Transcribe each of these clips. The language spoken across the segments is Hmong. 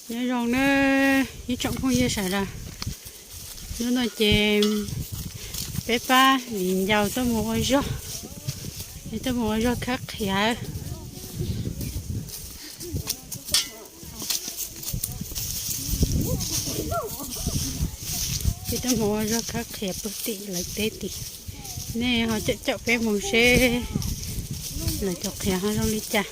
Nyob zoo nawb ib tsoom phooj ywg sawv daws. Hnub no ces peb pab viv ncaus tuaj mus ua zog, es tuaj mus ua zog khawb qhiav. Ces tuaj mus ua zog khawb qhiav puag tim lawv teb tim. Nej ho caum caum peb mus seb lawv cov qhiav ho zoo li cas.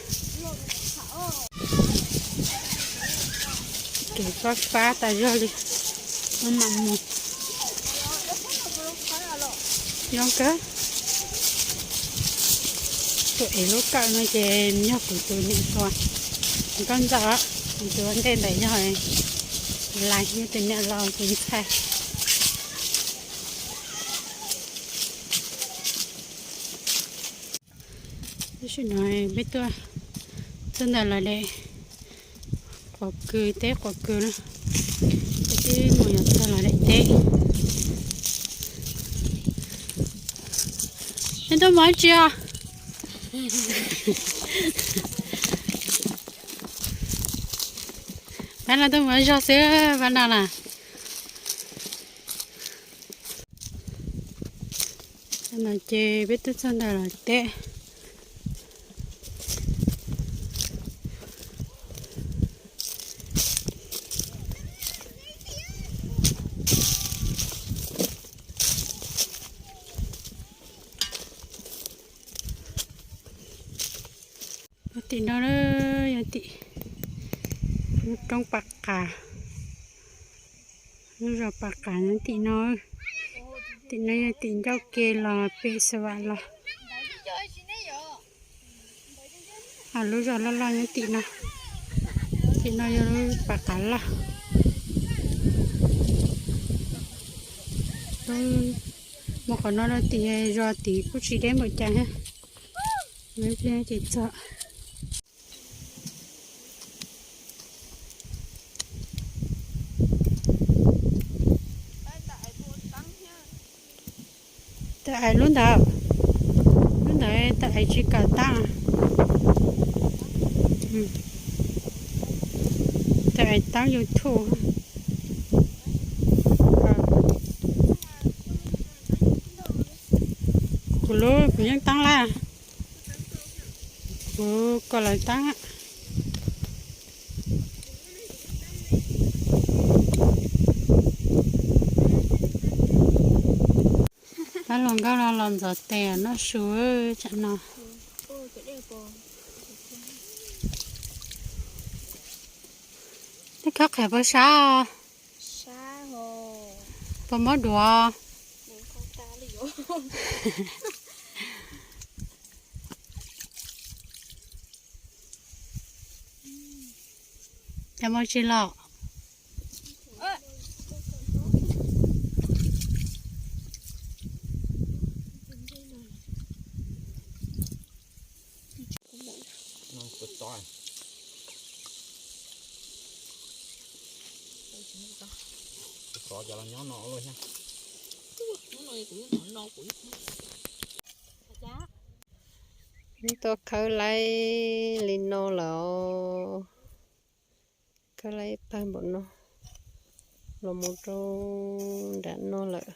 Kev fab fab tas zog li, no mam mus. Zoo kawg. Tus ev lub kawm no ces yog kuv tus niam hluas Nkauj Ntxawm, kuv tus ua ntej ntawd yog Lais, yog tus niam laus tus ntxhais. Tam sim no peb tuaj txog ntawm lawv daim quav kws, teb quav kws na, peb twb mus yuav txog lawv daim teb. Nej tuaj mus dab tsi os? Pab no tuaj mus ua zog xwb, pab no na. No ces peb twb txog ntawm lawv teb. Tim no yog tim lub roob Pas Qas, lub zos Pas Qas nyob tim no. Tim no yog tim ncauj ke los pem Xav Vam los. Lub zos loj loj nyob tim no, tim no yog lub Pas Qas loj. Mus qhov no rau tim zos tid kuj tsis deb npaum cas thiab. Ces txog. Tawm ais lub ntawd, lub ntawd tawm ais tsis kawm tag. Tawm ais tab YouTube. Kuv lub kuv yeej tab lawm. Kuv kom lawv tab. Pab hluas nkauj no los ntxov tes noj su tsam no. Tej khawb qhiav puas sab? Puas mob duav? Cas mob tsis los? Peb tau khawb laib li no lawm. Khawb laib pawg npaum no los mus rau nram no lawm.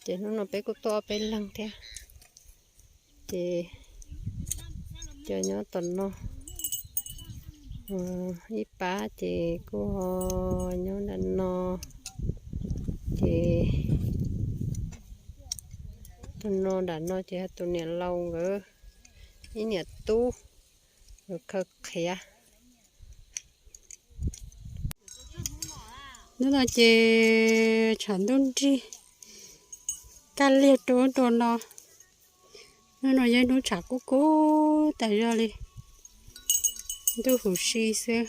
Ces hnub no peb kuj tuaj ob peb leeg thiab. Ces cov nyob tom no ib pab ces kuj ho nyob nram no. Ces tus no nram no ces yog tus niam laus nkawd ib niam tub, nkawd khawb qhiav. Hnub no ces tshav ntuj nrig kaj liag rau ub rau no. Hnub no yog ib hnub tshav kub kub tas zog li, ntuj huv si xwb.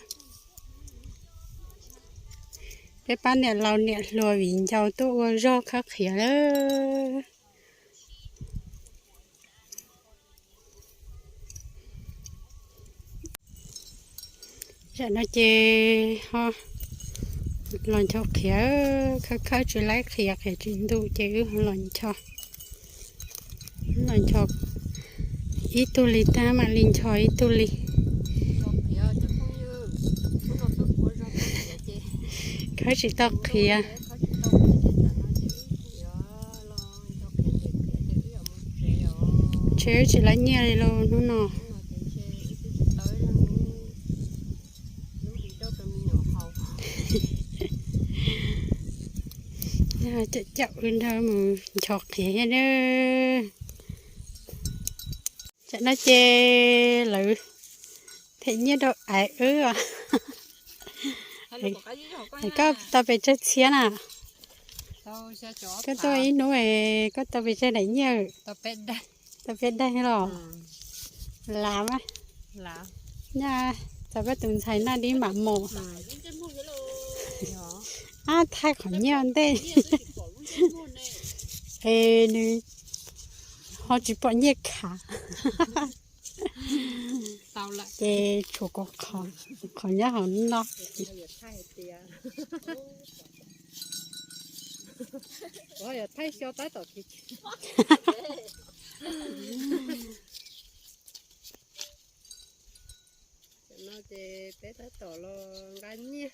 Peb pab niam laus niam hluas viv ncaus tuaj ua zog khawb qhiav lawm. Zaum no ces ho los ncho qhiav, khawb khawb tsis laib qhiav, qhiav tsis ntuj ces wb ho los ncho. Los ncho ib tug li tag mam li ncho ib tug li. Wb tsis tau qhia. Ntshe wb tsis lawv nyiaj li lauj hnub no. Cam cam wb nrog mus nchos qhiav thiab nawb. Tam no ces lawv them nyiaj rau aiv wb os. Koj tau pes tsawg txhiab na? Koj tuaj ib hnub es koj tau pes tsawg daim nyiaj? Tau peb daim los? Lav mas. Nyaj, txog koj tus ntxhais noj dib mam mus. Ab, thaij qhov nyiaj ntej. Es nws ho tsis pom nyiaj khav. Ces tshuav kuv qhov nyob hauv no. Tam no ces peb tab tom los nqa nyiaj.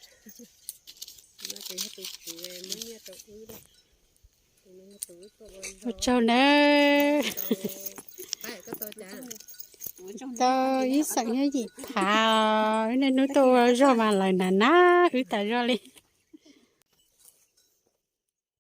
Tam no ces yog tus tswv muab nyiaj rau wb. Ua tsaug nawb. Tau ib xeem nyob yim phav, wb niaj hnub tuaj ua zog mas lawv hnav na wb tas zog li.